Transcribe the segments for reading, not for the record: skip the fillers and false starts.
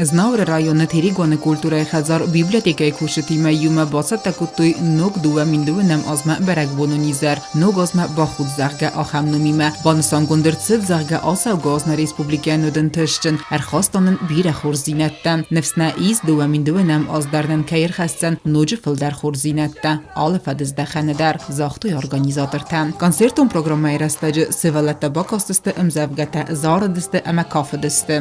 Знауыры районы Терегоны культурӕйы хӕдзар библиотекӕйы кусджытимӕ иумӕ бацӕттӕ кодтой ног 2002 азмӕ бӕрӕгбонон изӕр «Ног азмӕ бахуд», зӕгъгӕ, ахӕм номимӕ. Банысангонд ӕрцыд, зӕгъгӕ, ацӕугӕ аз нӕ республикӕйӕн уыд ӕнтыстджын, ӕрхаста нын бирӕ хорздзинӕдтӕ. Ныфс нӕ ис, 2002 аз дӕр нын кӕй ӕрхӕсдзӕн ноджы фылдӕр хорздзинӕдтӕ алы фӕдыздӕхӕны дӕр, загътой организатортӕ. Концертон программӕйы рӕстӕджы сывӕллӕттӕ бакастысты ӕмдзӕвгӕтӕ, зарыдысты ӕмӕ кафыдысты.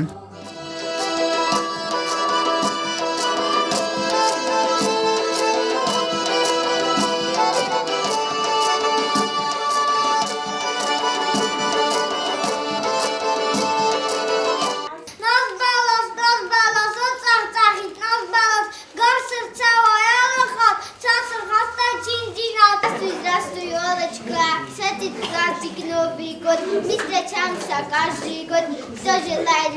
Наз бӕлас, наз бӕлас, о цъӕх-цъӕхид наз бӕлас, гӕрсыр цӕуай алы хатт, цасыр хастай циндзинад. Здравствуй, здравствуй, елочка, светит праздник Новый год, мы встречаемся каждый год, кто желает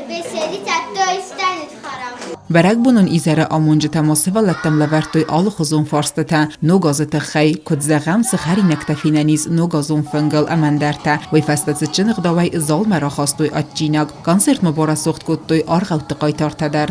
веселиться, то и станет хорошо. Бӕрӕгбонон изӕры амонджытӕ ма сывӕллӕттӕм лӕвӕрдтой алыхуызон фарстытӕ ногазы тыххӕй, куыд зӕгъӕм, цы хӕринӕгтӕ фенӕн ис ногазон фынгыл ӕмӕ ӕндӕртӕ. Уый фӕстӕ цытджын ӕгъдауӕй залмӕ рахастой адджинаг. Концертмӕ барӕсугъд кодтой аргъӕутты хъайтартӕ дӕр.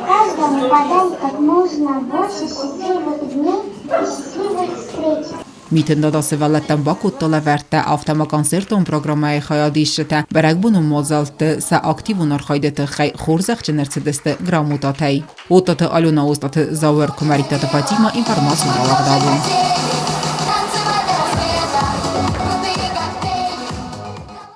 Каждому подай как можно больше счастливых дней и счастливых встреч. Митын Дада сывӕллӕттӕн бакодта лӕвӕрттӕ, афтӕ ма концертон программӕйы хайадисджытӕ бӕрӕгбонон мадзӕлтты сӕ активон архайды тыххӕй хорзӕхджын ӕрцыдысты грамотатӕй. Оттаты Алена, Остъаты Зауыр, Куымӕридтаты Фатимӕ, информацион рауагъдадон.